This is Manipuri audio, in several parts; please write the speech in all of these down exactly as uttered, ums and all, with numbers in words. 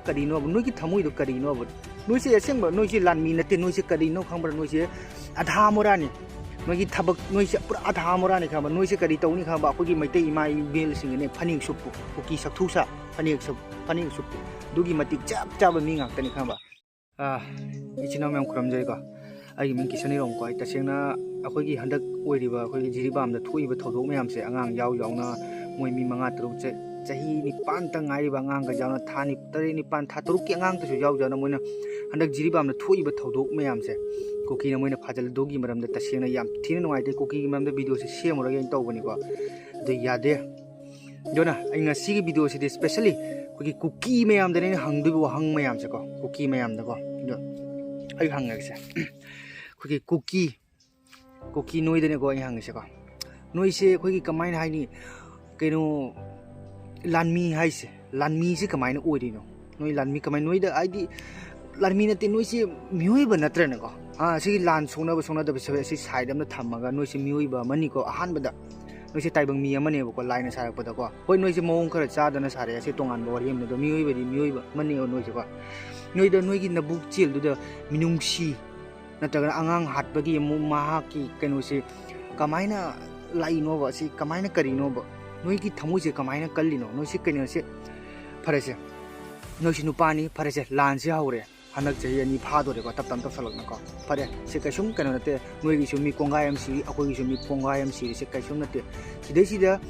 ꯀꯔꯤꯅꯣꯕ? ꯅꯣꯏꯒꯤ ꯊꯃꯣꯏꯗꯣ ꯀꯔꯤꯅꯣꯕ? ꯅꯣꯏꯁꯦ ꯑꯁꯦꯡꯕ, ꯅꯣꯏꯁꯦ ꯂꯥꯟꯃꯤ ꯅꯠꯇꯦ꯫ ꯅꯣꯏꯁꯦ ꯀꯔꯤꯅꯣ ꯈꯪꯕ꯭ꯔꯥ? ꯅꯣꯏꯁꯦ ꯑꯙꯥ ꯃꯣꯔꯥꯅꯤ꯫ ꯅꯣꯏꯒꯤ ꯊꯕꯛ, ꯅꯣꯏꯁꯦ ꯄꯨꯔꯥ ꯑꯙꯥ ꯃꯣꯔꯥꯅꯤ ꯈꯪꯕ꯭ꯔꯥ? ꯅꯣꯏꯁꯦ ꯀꯔꯤ ꯇꯧꯅꯤ ꯈꯪꯕ꯭ꯔꯥ? ꯑꯩꯈꯣꯏꯒꯤ ꯃꯩꯇꯩ ꯏꯃꯥ ꯏꯕꯦꯜꯁꯤꯡꯒꯤꯅꯦ ꯐꯅꯦꯛ ꯁꯨꯞꯄꯨ, ꯀꯨꯀꯤ ꯁꯛꯊꯨ ꯁꯥ ꯐꯅꯦꯛ ꯁꯨꯞ-, ꯐꯅꯦꯛ ꯁꯨꯞꯄꯨ꯫ ꯑꯗꯨꯒꯤ ꯃꯇꯤꯛ ꯆꯞ ꯆꯥꯕ ꯃꯤ ꯉꯥꯛꯇꯅꯤ ꯈꯪꯕ꯭ꯔꯥ? ꯑꯥ, ꯏꯆꯤꯟ ꯏꯅꯥꯎ ꯃꯌꯥꯝ ꯈꯨꯔꯨꯝꯖꯔꯤꯀꯣ꯫ ꯑꯩꯒꯤ ꯃꯤꯡ ꯀꯤꯁꯟ ꯏꯔꯣꯝꯀꯣ꯫ ꯑꯩ ꯇꯁꯦꯡꯅ ꯑꯩꯈꯣꯏꯒꯤ ꯍꯟꯗꯛ ꯑꯣꯏꯔꯤꯕ ꯑꯩꯈꯣꯏꯒꯤ ꯖꯤꯔꯤꯕꯥꯝꯗ ꯊꯣꯛꯏꯕ ꯊꯧꯗꯣꯛ ꯃꯌꯥꯝꯁꯦ, ꯑꯉꯥꯡ ꯌꯥꯎ ꯌꯥꯎꯅ ꯃꯣꯏ ꯃꯤ ꯃꯉꯥ ꯇꯔꯨꯛ ꯆ-, ꯆꯍꯤ ꯅꯤꯄꯥꯟꯇ ꯉꯥꯏꯔꯤꯕ ꯑꯉꯥꯡꯒ ꯌꯥꯎꯅ, ꯊꯥ ꯅꯤ-, ꯇꯔꯦꯠ ꯅꯤꯄꯥꯟ, ꯊꯥ ꯇꯔꯨꯛꯀꯤ ꯑꯉꯥꯡꯇꯁꯨ ꯌꯥꯎ ꯌꯥꯎꯅ ꯃꯣꯏꯅ ꯍꯟꯗꯛ ꯖꯤꯔꯤꯕꯥꯝꯗ ꯊꯣꯛꯏꯕ ꯊꯧꯗꯣꯛ ꯃꯌꯥꯝꯁꯦ ꯀꯨꯀꯤꯅ ꯃꯣꯏꯅ ꯐꯥꯖꯤꯜꯂꯦ꯫ ꯑꯗꯨꯒꯤ ꯃꯔꯝꯗ ꯇꯁꯦꯡꯅ ꯌꯥꯝ ꯊꯤꯅ ꯅꯨꯡꯉꯥꯏꯇꯦ꯫ ꯀꯨꯀꯤꯒꯤ ꯃꯔꯝꯗ ꯚꯤꯗꯤꯑꯣꯁꯦ ꯁꯦꯝꯃꯨꯔꯒꯦꯅ ꯇꯧꯕꯅꯤꯀꯣ꯫ ꯑꯗꯨ ꯌꯥꯗꯦ꯫ ꯑꯗꯨꯅ ꯑꯩ ꯉꯁꯤꯒꯤ ꯚꯤꯗꯤꯑꯣꯁꯤꯗꯤ specially ꯑꯩꯈꯣꯏꯒꯤ ꯀꯨꯀꯤ ꯃꯌꯥꯝꯗꯅꯦ ꯑꯩꯅ ꯍꯪꯗꯣꯏꯕ ꯋꯥꯍꯪ ꯃꯌꯥꯝꯁꯦꯀꯣ, ꯀꯨꯀꯤ ꯃꯌꯥꯝꯗꯀꯣ꯫ ꯑꯗꯣ ꯑꯩ ꯍꯪꯉꯒꯦꯁꯦ꯫ ꯑꯩꯈꯣꯏꯒꯤ ꯀꯨꯀꯤ, ꯀꯨꯀꯤ ꯅꯣꯏꯗꯅꯦꯀꯣ ꯑꯩ ꯍꯪꯉꯤꯁꯦꯀꯣ꯫ ꯅꯣꯏꯁꯦ ꯑꯩꯈꯣꯏꯒꯤ ꯀꯃꯥꯏꯅ ꯍꯥꯏꯅꯤ, ꯀꯩꯅꯣ, ꯂꯥꯟꯃꯤ ꯍꯥꯏꯁꯦ, ꯂꯥꯟꯃꯤꯁꯦ ꯀꯃꯥꯏꯅ ꯑꯣꯏꯔꯤꯅꯣ? ꯅꯣꯏ ꯂꯥꯟꯃꯤ ꯀꯃꯥꯏ, ꯅꯣꯏꯗ ꯍꯥꯏꯗꯤ ꯂꯥꯟꯃꯤ ꯅꯠꯇꯦ, ꯅꯣꯏꯁꯦ ꯃꯤꯑꯣꯏꯕ ꯅꯠꯇ꯭ꯔꯅꯦꯀꯣ? ꯑꯥ, ꯁꯤꯒꯤ ꯂꯥꯟ ꯁꯣꯛꯅꯕ ꯁꯣꯛꯅꯗꯕꯁꯦ ꯑꯁꯤ side ꯑꯃꯗ ꯊꯝꯃꯒ, ꯅꯣꯏꯁꯦ ꯃꯤꯑꯣꯏꯕ ꯑꯃꯅꯤꯀꯣ꯫ ꯑꯍꯥꯟꯕꯗ ꯅꯣꯏꯁꯦ ꯇꯥꯏꯕꯪ ꯃꯤ ꯑꯃꯅꯦꯕꯀꯣ, ꯂꯥꯏꯅ ꯁꯥꯔꯛꯄꯗꯀꯣ꯫ ꯍꯣꯏ, ꯅꯣꯏꯁꯦ ꯃꯑꯣꯡ ꯈꯔ ꯆꯥꯗꯅ ꯁꯥꯔꯛꯑꯦ, ꯑꯁꯤ ꯇꯣꯉꯥꯟꯕ ꯋꯥꯔꯤ ꯑꯃꯅꯤ꯫ ꯑꯗꯣ ꯃꯤꯑꯣꯏꯕꯗꯤ ꯃꯤꯑꯣꯏꯕ ꯑꯃꯅꯦꯕ ꯅꯣꯏꯁꯦꯀꯣ꯫ ꯅꯣꯏꯗ, ꯅꯣꯏꯒꯤ ꯅꯕꯨꯛ ꯆꯦꯜꯗꯨꯗ ꯃꯤꯅꯨꯡꯁꯤ ꯅꯠꯇ꯭ꯔꯒꯅ ꯑꯉꯥꯡ ꯍꯥꯠꯄꯒꯤ ꯑꯃꯨꯛ ꯃꯍꯥꯛꯀꯤ ꯀꯩꯅꯣꯁꯦ ꯀꯃꯥꯏꯅ ꯂꯥꯛꯏꯅꯣꯕ? ꯑꯁꯤ ꯀꯃꯥꯏꯅ, ꯀꯔꯤꯅꯣꯕ? ꯅꯣꯏꯒꯤ ꯊꯃꯣꯏꯁꯦ ꯀꯃꯥꯏꯅ ꯀꯜꯂꯤꯅꯣ? ꯅꯣꯏꯁꯤ ꯀꯩꯅꯣꯁꯦ, ꯐꯔꯦꯁꯦ, ꯅꯣꯏꯁꯤ ꯅꯨꯄꯥꯅꯤ, ꯐꯔꯦꯁꯦ, ꯂꯥꯟꯁꯦ ꯍꯧꯔꯦ꯫ ꯍꯟꯗꯛ ꯆꯍꯤ ꯑꯅꯤ ꯐꯥꯗꯣꯔꯦꯀꯣ, ꯇꯞ ꯇꯞ ꯇꯞꯁꯜꯂꯛꯅꯀꯣ꯫ ꯐꯔꯦ, ꯁꯤ ꯀꯩꯁꯨꯝ ꯀꯩꯅꯣ ꯅꯠꯇꯦ꯫ ꯅꯣꯏꯒꯤꯁꯨ ꯃꯤ ꯀꯣꯡꯒꯥꯏ ꯑꯃ ꯁꯤꯔꯤ, ꯑꯩꯈꯣꯏꯒꯤꯁꯨ ꯃꯤ ꯀꯣꯡꯒꯥꯏ ꯑꯃ ꯁꯤꯔꯤ, ꯁꯤ ꯀꯩꯁꯨꯝ ꯅꯠꯇꯦ꯫ ꯁꯤꯗꯩꯁꯤꯗ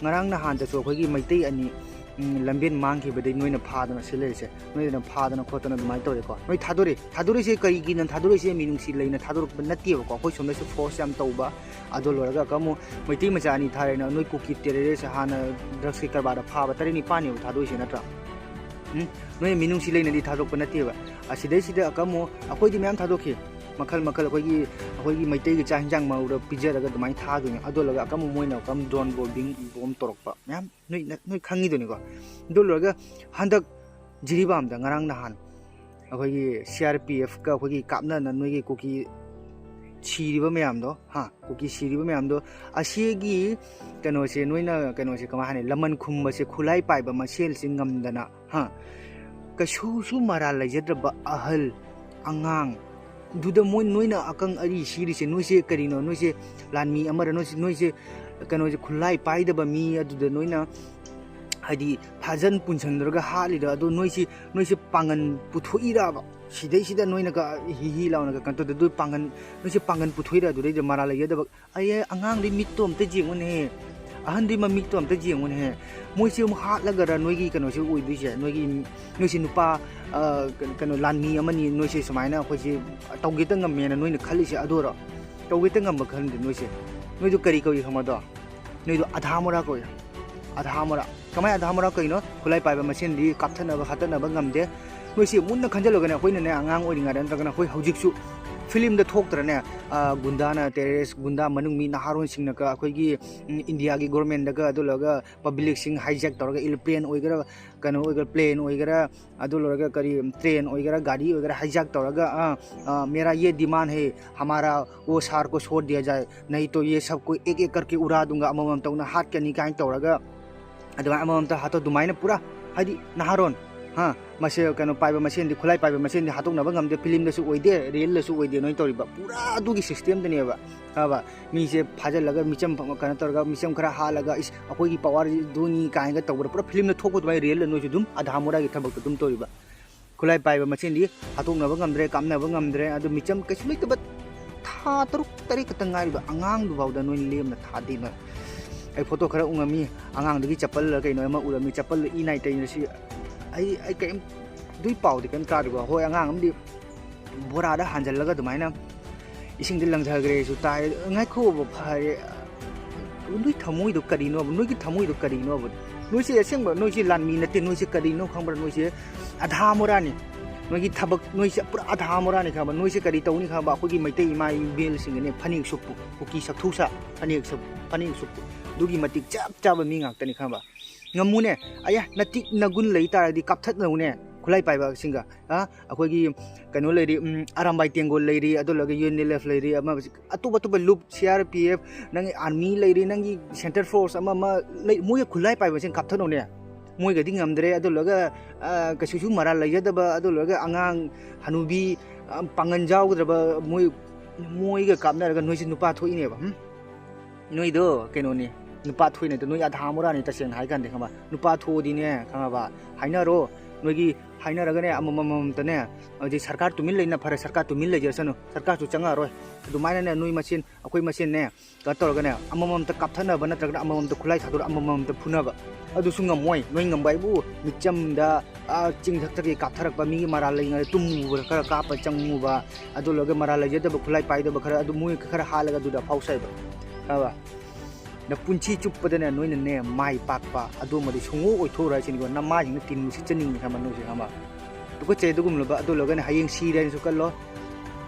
ꯉꯔꯥꯡ ꯅꯍꯥꯟꯗꯁꯨ ꯑꯩꯈꯣꯏꯒꯤ ꯃꯩꯇꯩ ꯑꯅꯤ, ꯎꯝ, ꯂꯝꯕꯦꯟ ꯃꯥꯡꯈꯤꯕꯗꯩ ꯅꯣꯏꯅ ꯐꯥꯗꯅ ꯁꯤ ꯂꯩꯔꯤꯁꯦ, ꯅꯣꯏꯅ ꯐꯥꯗꯅ ꯈꯣꯠꯇꯅ ꯑꯗꯨꯃꯥꯏꯅ ꯇꯧꯔꯦꯀꯣ꯫ ꯅꯣꯏ ꯊꯥꯗꯣꯔꯛꯏ, ꯊꯥꯗꯣꯔꯛꯏꯁꯦ ꯀꯔꯤꯒꯤꯅ ꯊꯥꯗꯣꯔꯛꯏꯁꯦ? ꯃꯤꯅꯨꯡꯁꯤ ꯂꯩꯅ ꯊꯥꯗꯣꯔꯛꯄ ꯅꯠꯇꯦꯕꯀꯣ꯫ ꯑꯩꯈꯣꯏ ꯁꯣꯝꯗꯁꯨ force ꯌꯥꯝ ꯇꯧꯕ, ꯑꯗꯣ ꯂꯣꯏꯔꯒ ꯑꯃꯨꯛ ꯃꯩꯇꯩ ꯃꯆꯥ ꯑꯅꯤ ꯊꯥꯔꯦꯅ, ꯅꯣꯏ ꯀꯨꯀꯤ terrorist ꯍꯥꯟꯅ drugsꯀꯤ ꯀꯔꯕꯥꯔꯗ ꯐꯥꯕ ꯇꯔꯦꯠ ꯅꯤꯄꯥꯟꯅꯦꯕ ꯊꯥꯗꯣꯛꯏꯁꯦ ꯅꯠꯇ꯭ꯔꯥ? ꯎꯝ? ꯅꯣꯏ ꯃꯤꯅꯨꯡꯁꯤ ꯂꯩꯅꯗꯤ ꯊꯥꯗꯣꯛꯄ ꯅꯠꯇꯦꯕ꯫ ꯑꯁꯤꯗꯩꯁꯤꯗ ꯑꯀꯝꯃꯨ ꯑꯩꯈꯣꯏꯗꯤ ꯃꯌꯥꯝ ꯊꯥꯗꯣꯛꯈꯤ꯫ ꯃꯈꯜ ꯃꯈꯜ ꯑꯩꯈꯣꯏꯒꯤ, ꯑꯩꯈꯣꯏꯒꯤ ꯃꯩꯇꯩꯒꯤ ꯆꯥꯛ ꯍꯤꯟꯖꯥꯡ ꯃꯔꯨꯗ ꯄꯤꯖꯔꯒ ꯑꯗꯨꯃꯥꯏꯅ ꯊꯥꯗꯣꯏꯅꯦ꯫ ꯑꯗꯨ ꯂꯣꯏꯔꯒ ꯑꯀꯝꯃꯨ ꯃꯣꯏꯅ ꯑꯀꯝ drone bombing bomb ꯇꯧꯔꯛꯄ ꯃꯌꯥꯝ ꯅꯣꯏ, ꯅꯣꯏ ꯈꯪꯉꯤꯗꯨꯅꯤꯀꯣ꯫ ꯑꯗꯨ ꯂꯣꯏꯔꯒ ꯍꯟꯗꯛ ꯖꯤꯔꯤꯕꯥꯝꯗ ꯉꯔꯥꯡ ꯅꯍꯥꯟ ꯑꯩꯈꯣꯏꯒꯤ CRPFꯀ ꯑꯩꯈꯣꯏꯒꯤ ꯀꯥꯞꯅꯅ ꯅꯣꯏꯒꯤ ꯀꯨꯀꯤ ꯁꯤꯔꯤꯕ ꯃꯌꯥꯝꯗꯣ, ꯍꯥ, ꯀꯨꯀꯤ ꯁꯤꯔꯤꯕ ꯃꯌꯥꯝꯗꯣ, ꯑꯁꯤꯒꯤ ꯀꯩꯅꯣꯁꯦ, ꯅꯣꯏꯅ ꯀꯩꯅꯣꯁꯦ ꯀꯃꯥꯏ ꯍꯥꯏꯅꯤ, ꯂꯃꯟ ꯈꯨꯝꯕꯁꯦ ꯈꯨꯠꯂꯥꯏ ꯄꯥꯏꯕ ꯃꯁꯦꯜꯁꯦ ꯉꯝꯗꯅ, ꯍꯥ, ꯀꯩꯁꯨꯁꯨ ꯃꯔꯥꯜ ꯂꯩꯖꯗ꯭ꯔꯕ ꯑꯍꯜ, ꯑꯉꯥꯡ, ꯑꯗꯨꯗ ꯃꯣꯏ, ꯅꯣꯏꯅ ꯑꯀꯪ ꯑꯔꯤ ꯁꯤꯔꯤꯁꯦ, ꯅꯣꯏꯁꯦ ꯀꯔꯤꯅꯣ? ꯅꯣꯏꯁꯦ ꯂꯥꯟꯃꯤ ꯑꯃꯔ? ꯅꯣꯏꯁꯦ, ꯅꯣꯏꯁꯦ ꯀꯩꯅꯣꯁꯦ, ꯈꯨꯠꯂꯥꯏ ꯄꯥꯏꯗꯕ ꯃꯤ ꯑꯗꯨꯗ ꯅꯣꯏꯅ, ꯍꯥꯏꯗꯤ, ꯐꯥꯖꯟ ꯄꯨꯟꯁꯟꯗ꯭ꯔꯒ ꯍꯥꯠꯂꯤꯗꯣ, ꯑꯗꯣ ꯅꯣꯏꯁꯤ, ꯅꯣꯏꯁꯦ ꯄꯥꯡꯒꯟ ꯄꯨꯊꯣꯛꯏꯔꯕ? ꯁꯤꯗꯩꯁꯤꯗ ꯅꯣꯏꯅꯒ ꯍꯤ ꯍꯤ ꯂꯥꯎꯅꯒ ꯀꯩꯅꯣ ꯇꯧꯗ, ꯑꯗꯨ ꯄꯥꯡꯒꯟ, ꯅꯣꯏꯁꯦ ꯄꯥꯡꯒꯟ ꯄꯨꯊꯣꯛꯏꯔ? ꯑꯗꯨꯗꯩꯗ ꯃꯔꯥꯜ ꯂꯩꯖꯗꯕ, ꯑꯩ, ꯑꯉꯥꯡꯗꯤ ꯃꯤꯠꯇꯣ ꯑꯝꯇ ꯌꯦꯡꯉꯨꯅꯦꯍꯦ, ꯑꯍꯟꯗꯤ ꯃꯃꯤꯠꯇꯣ ꯑꯝꯇ ꯌꯦꯡꯉꯨꯅꯦꯍꯦ꯫ ꯃꯣꯏꯁꯦ ꯑꯃꯨꯛ ꯍꯥꯠꯂꯒꯔ ꯅꯣꯏꯒꯤ ꯀꯩꯅꯣꯁꯦ ꯑꯣꯏꯗꯣꯏꯁꯦ? ꯅꯣꯏꯒꯤ, ꯅꯣꯏꯁꯦ ꯅꯨꯄꯥ, ꯑ, ꯀꯩꯅꯣ, ꯂꯥꯟꯃꯤ ꯑꯃꯅꯤ, ꯅꯣꯏꯁꯦ ꯁꯨꯃꯥꯏꯅ ꯑꯩꯈꯣꯏꯁꯦ ꯇꯧꯒꯦꯇ ꯉꯝꯃꯦꯅ ꯅꯣꯏꯅ ꯈꯜꯂꯤꯁꯦ ꯑꯗꯨꯔꯣ? ꯇꯧꯒꯦꯇ ꯉꯝꯕ ꯈꯟꯗꯦ ꯅꯣꯏꯁꯦ꯫ ꯅꯣꯏꯗꯣ ꯀꯔꯤ ꯀꯧꯏ ꯈꯪꯕꯗꯣ? ꯅꯣꯏꯗꯣ ꯑꯙꯥ ꯃꯣꯔꯥ ꯀꯧꯏ꯫ ꯑꯙꯥ ꯃꯣꯔꯥ꯫ ꯀꯃꯥꯏꯅ ꯑꯙꯥ ꯃꯣꯔꯥ ꯀꯧꯏꯅꯣ? ꯈꯨꯠꯂꯥꯏ ꯄꯥꯏꯕ ꯃꯁꯦꯟꯗꯤ ꯀꯥꯞꯊꯠꯅꯕ ꯈꯣꯠꯇꯠꯅꯕ ꯉꯝꯗꯦ꯫ ꯅꯣꯏꯁꯦ ꯃꯨꯟꯅ ꯈꯟꯖꯤꯜꯂꯒꯅꯦ, ꯑꯩꯈꯣꯏꯅꯅꯦ, ꯑꯉꯥꯡ ꯑꯣꯏꯔꯤꯉꯩꯗ ꯅꯠꯇ꯭ꯔꯒꯅ ꯑꯩꯈꯣꯏ ꯍꯧꯖꯤꯛꯁꯨ ꯐꯤꯂꯝꯗ ꯊꯣꯛꯇ꯭ꯔꯅꯦ? ꯑ, ꯒꯨꯟꯗꯥꯅ, ꯇꯦꯔꯦꯁ ꯒꯨꯟꯗꯥ ꯃꯅꯨꯡ ꯃꯤ ꯅꯍꯥꯔꯣꯟꯁꯤꯡꯅꯒ ꯑꯩꯈꯣꯏꯒꯤ, ꯎꯝ, ꯏꯟꯗꯤꯌꯥꯒꯤ ꯒꯣꯔꯃꯦꯟꯗꯒ, ꯑꯗꯨ ꯂꯣꯏꯔꯒ ꯄꯕ꯭ꯂꯤꯛꯁꯤꯡ ꯍꯥꯏꯖꯦꯛ ꯇꯧꯔꯒ, ꯑꯦꯔꯣꯄ꯭ꯂꯦꯟ ꯑꯣꯏꯒꯦꯔꯥ, ꯀꯩꯅꯣ ꯑꯣꯏꯒꯦꯔꯥ, ꯄ꯭ꯂꯦꯟ ꯑꯣꯏꯒꯦꯔꯥ, ꯑꯗꯨ ꯂꯣꯏꯔꯒ ꯀꯔꯤ, ꯇ꯭ꯔꯦꯟ ꯑꯣꯏꯒꯦꯔꯥ, ꯒꯥꯔꯤ ꯑꯣꯏꯒꯦꯔꯥ, ꯍꯥꯏꯖꯦꯛ ꯇꯧꯔꯒ, ꯑ, ꯑ, मेरा ये डिमांड है, हमारा वो सार को छोड़ दिया जाए, नहीं तो ये सब कोई एक एक करके उड़ा दूंगा, ꯑꯃꯃꯝ ꯇꯧꯅ ꯍꯥꯠꯀꯅꯤ ꯀꯥꯏꯅ ꯇꯧꯔꯒ, ꯑꯗꯨꯃꯥꯏꯅ ꯑꯃꯃꯝꯇ ꯍꯥꯠꯇꯣꯛ, ꯑꯗꯨꯃꯥꯏꯅ ꯄꯨꯔꯥ, ꯍꯥꯏꯗꯤ, ꯅꯍꯥꯔꯣꯟ, ꯍꯥ, ꯃꯁꯦ, ꯀꯩꯅꯣ, ꯄꯥꯏꯕ ꯃꯁꯦꯟꯗꯤ, ꯈꯨꯠꯂꯥꯏ ꯄꯥꯏꯕ ꯃꯁꯦꯟꯗꯤ ꯍꯥꯠꯇꯣꯛꯅꯕ ꯉꯝꯗꯦ, ꯐꯤꯂꯝꯗꯁꯨ ꯑꯣꯏꯗꯦ, ꯔꯤꯌꯦꯜꯗꯁꯨ ꯑꯣꯏꯗꯦ, ꯅꯣꯏ ꯇꯧꯔꯤꯕ ꯄꯨꯔꯥ ꯑꯗꯨꯒꯤ ꯁꯤꯁꯇꯦꯝꯗꯅꯦꯕ꯫ ꯈꯪꯉꯕ? ꯃꯤꯁꯦ ꯐꯥꯖꯤꯜꯂꯒ ꯃꯤꯆꯝ ꯐ-, ꯀꯩꯅꯣ ꯇꯧꯔꯒ, ꯃꯤꯆꯝ ꯈꯔ ꯍꯥꯠꯂꯒ, "ꯏꯁ, ꯑꯩꯈꯣꯏꯒꯤ ꯄꯋꯥꯔꯗꯨꯅꯤ" ꯀꯥꯏꯅꯒ ꯇꯧꯕꯗ, ꯄꯨꯔꯥ ꯐꯤꯂꯝꯗ ꯊꯣꯛꯄ ꯑꯗꯨꯃꯥꯏꯅ ꯔꯤꯌꯦꯜꯗ ꯅꯣꯏꯁꯨ ꯑꯗꯨꯝ ꯑꯙꯥ ꯃꯣꯔꯥꯒꯤ ꯊꯕꯛꯇꯣ ꯑꯗꯨꯝ ꯇꯧꯔꯤꯕ꯫ ꯈꯨꯠꯂꯥꯏ ꯄꯥꯏꯕ ꯃꯁꯦꯟꯗꯤ ꯍꯥꯠꯇꯣꯛꯅꯕ ꯉꯝꯗ꯭ꯔꯦ, ꯀꯥꯞꯅꯕ ꯉꯝꯗ꯭ꯔꯦ꯫ ꯑꯗꯨ ꯃꯤꯆꯝ ꯀꯩꯁꯨ ꯂꯩꯇꯕ ꯊꯥ ꯇꯔꯨꯛ ꯇꯔꯦꯠ ꯈꯛꯇ ꯉꯥꯏꯔꯤꯕ ꯑꯉꯥꯡꯗꯨꯐꯥꯎꯗ ꯅꯣꯏꯅ ꯂꯦꯝꯅ ꯊꯥꯗꯦ ꯅꯣꯏ꯫ ꯑꯩ ꯐꯣꯇꯣ ꯈꯔ ꯎꯉꯝꯃꯤ, ꯑꯉꯥꯡꯗꯨꯒꯤ ꯆꯄꯜꯂ ꯀꯩꯅꯣ ꯑꯃ ꯎꯔꯝꯃꯤ, ꯆꯄꯜꯗꯣ ꯏ ꯅꯥꯏ ꯇꯩꯅ ꯁꯤ-, ꯑꯩ, ꯑꯩ ꯀꯔꯤꯝ, ꯑꯗꯨꯏ ꯄꯥꯎꯗꯤ ꯀꯔꯤꯝ ꯇꯥꯗ꯭ꯔꯤꯕ꯫ ꯍꯣꯏ, ꯑꯉꯥꯡ ꯑꯃꯗꯤ ꯕꯣꯔꯥꯗ ꯍꯥꯟꯖꯜꯂꯒ ꯑꯗꯨꯃꯥꯏꯅ ꯏꯁꯤꯡꯗ ꯂꯪꯊꯈ꯭ꯔꯦꯁꯨ ꯇꯥꯏ꯫ ꯉꯥꯏꯈꯣꯕ, ꯐꯔꯦ, ꯅꯣꯏ ꯊꯃꯣꯏꯗꯣ ꯀꯔꯤꯅꯣꯕ? ꯅꯣꯏꯒꯤ ꯊꯃꯣꯏꯗꯣ ꯀꯔꯤꯅꯣꯕ? ꯅꯣꯏꯁꯦ ꯑꯁꯦꯡꯕ, ꯅꯣꯏꯁꯦ ꯂꯥꯟꯃꯤ ꯅꯠꯇꯦ꯫ ꯅꯣꯏꯁꯦ ꯀꯔꯤꯅꯣ ꯈꯪꯕ꯭ꯔꯥ? ꯅꯣꯏꯁꯦ ꯑꯙꯥ ꯃꯣꯔꯥꯅꯤ꯫ ꯅꯣꯏꯒꯤ ꯊꯕꯛ, ꯅꯣꯏꯁꯦ ꯄꯨꯔꯥ ꯑꯙꯥ ꯃꯣꯔꯥꯅꯤ ꯈꯪꯕ? ꯅꯣꯏꯁꯦ ꯀꯔꯤ ꯇꯧꯅꯤ ꯈꯪꯕ? ꯑꯩꯈꯣꯏꯒꯤ ꯃꯩꯇꯩ ꯏꯃꯥ ꯏꯕꯦꯜꯁꯤꯡꯒꯤꯅꯦ, ꯐꯅꯦꯛ ꯁꯨꯞꯄꯨ, ꯀꯨꯀꯤ ꯁꯛꯊꯨ ꯁꯥ, ꯐꯅꯦꯛ ꯁꯨꯞꯄꯨ, ꯐꯅꯦꯛ ꯁꯨꯞꯄꯨ꯫ ꯑꯗꯨꯒꯤ ꯃꯇꯤꯛ ꯆꯞ ꯆꯥꯕ ꯃꯤ ꯉꯥꯛꯇꯅꯤ ꯈꯪꯕ? ꯉꯝꯃꯨꯅꯦ꯫ ꯑꯌꯥ, ꯅꯇꯤꯛ ꯅꯒꯨꯟ ꯂꯩ ꯇꯥꯔꯗꯤ ꯀꯥꯞꯊꯠꯅꯧꯅꯦ ꯈꯨꯠꯂꯥꯏ ꯄꯥꯏꯕꯁꯤꯡꯒ꯫ ꯑ, ꯑꯩꯈꯣꯏꯒꯤ ꯀꯩꯅꯣ ꯂꯩꯔꯤ, ꯎꯝ, ꯑꯔꯥꯝꯕꯥꯏ ꯇꯦꯡꯒꯣꯜ ꯂꯩꯔꯤ, ꯑꯗꯨ ꯂꯣꯏꯔꯒ ꯌꯨ ꯑꯦꯟ ꯑꯦꯜ ꯑꯦꯐ ꯂꯩꯔꯤ, ꯑꯃ ꯑꯇꯣꯞ ꯑꯇꯣꯞꯄ ꯂꯨꯞ, ꯁꯤ ꯑꯥꯔ ꯄꯤ ꯑꯦꯐ, ꯅꯪꯒꯤ ꯑꯥꯔꯃꯤ ꯂꯩꯔꯤ, ꯅꯪꯒꯤ ꯁꯦꯟꯇꯔ ꯐꯣꯔꯁ ꯑꯃ ꯑꯃ ꯂꯩ, ꯃꯣꯏꯒ ꯈꯨꯠꯂꯥꯏ ꯄꯥꯏꯕꯁꯤꯡ ꯀꯥꯞꯊꯠꯅꯧꯅꯦ꯫ ꯃꯣꯏꯒꯗꯤ ꯉꯝꯗ꯭ꯔꯦ꯫ ꯑꯗꯨ ꯂꯣꯏꯔꯒ, ꯑ, ꯀꯩꯁꯨꯁꯨ ꯃꯔꯥꯜ ꯂꯩꯖꯗꯕ, ꯑꯗꯨ ꯂꯣꯏꯔꯒ ꯑꯉꯥꯡ ꯍꯅꯨꯕꯤ, ꯑ, ꯄꯥꯡꯒꯟ ꯌꯥꯎꯗ꯭ꯔꯕ ꯃꯣꯏ, ꯃꯣꯏꯒ ꯀꯥꯞꯅꯔꯒ ꯅꯣꯏꯁꯦ ꯅꯨꯄꯥ ꯊꯣꯛꯏꯅꯦꯕ꯫ ꯍꯝ? ꯅꯣꯏꯗꯣ ꯀꯩꯅꯣꯅꯤ, ꯅꯨꯄꯥ ꯊꯣꯛꯏꯅꯦ ꯑꯗꯣ, ꯅꯣꯏ ꯑꯙꯥ ꯃꯣꯔꯥꯅꯤ꯫ ꯇꯁꯦꯡꯅ ꯍꯥꯏ ꯀꯥꯟꯗ, ꯈꯪꯉꯕ? ꯅꯨꯄꯥ ꯊꯣꯛꯑꯗꯤꯅꯦ, ꯈꯪꯉꯕ? ꯍꯥꯏꯅꯔꯣ꯫ ꯅꯣꯏꯒꯤ ꯍꯥꯏꯅꯔꯒꯅꯦ, ꯑꯃꯃꯝ ꯑꯃꯃꯝꯇꯅꯦ, ꯍꯧꯖꯤꯛ ꯁꯔꯀꯥꯔ ꯇꯨꯃꯤꯟ ꯂꯩꯅ ꯐꯔꯦ, ꯁꯔꯀꯥꯔ ꯇꯨꯃꯤꯟ ꯂꯩꯖꯔꯁꯅꯨ, ꯁꯔꯀꯥꯔꯁꯨ ꯆꯪꯉꯛꯑꯔꯣꯏ꯫ ꯑꯗꯨꯃꯥꯏꯅꯅꯦ, ꯅꯣꯏ ꯃꯁꯦꯟ, ꯑꯩꯈꯣꯏ ꯃꯁꯦꯟꯅꯦ, ꯀꯩꯅꯣ ꯇꯧꯔꯒꯅꯦ, ꯑꯃꯃꯝꯇ ꯀꯥꯞꯊꯠꯅꯕ ꯅꯠꯇ꯭ꯔꯒꯅ ꯑꯃꯃꯝꯇ ꯈꯨꯠꯂꯥꯏ ꯊꯥꯗꯣꯔꯒ ꯑꯃꯃꯝꯇ ꯐꯨꯅꯕ, ꯑꯗꯨꯁꯨ ꯉꯝꯃꯣꯏ꯫ ꯅꯣꯏ ꯉꯝꯕ ꯍꯥꯏꯕꯨ ꯃꯤꯆꯝꯗ, ꯑꯥ, ꯆꯤꯡꯊꯛꯇꯒꯤ ꯀꯥꯞꯊꯔꯛꯄ ꯃꯤꯒꯤ ꯃꯔꯥꯜ ꯂꯩꯉꯥꯏꯗ ꯇꯨꯝꯃꯨꯕꯗ ꯈꯔ ꯀꯥꯞꯄ ꯆꯪꯉꯨꯕ, ꯑꯗꯨ ꯂꯣꯏꯔꯒ ꯃꯔꯥꯜ ꯂꯩꯖꯗꯕ ꯈꯨꯠꯂꯥꯏ ꯄꯥꯏꯗꯕ ꯈꯔ, ꯑꯗꯨ ꯃꯣꯏ ꯈꯔ ꯍꯥꯠꯂꯒ ꯑꯗꯨꯗ ꯑꯐꯥꯎ ꯁꯥꯏꯕ, ꯈꯪꯉꯕ? ꯅꯄꯨꯟꯁꯤ ꯆꯨꯞꯄꯗꯅꯦ ꯅꯣꯏꯅꯅꯦ ꯃꯥꯏ ꯄꯥꯛꯄ ꯑꯗꯨꯃꯗꯤ ꯁꯨꯡꯑꯣꯏ ꯑꯣꯏꯊꯣꯛꯑꯔꯣꯏ ꯍꯥꯏꯁꯤꯅꯤꯀꯣ꯫ ꯅꯃꯥꯁꯤꯡꯅ ꯇꯤꯟ ꯎꯁꯤꯠꯆꯅꯤꯡꯉꯤ, ꯈꯪꯉꯕ? ꯅꯣꯏꯁꯦ, ꯈꯪꯉꯕ? ꯇꯨꯀꯠꯆꯩ ꯑꯗꯨꯒꯨꯝꯂꯕ꯫ ꯑꯗꯨ ꯂꯣꯏꯔꯒꯅ ꯍꯌꯦꯡ ꯁꯤꯔꯦꯅꯁꯨ ꯈꯜꯂꯣ,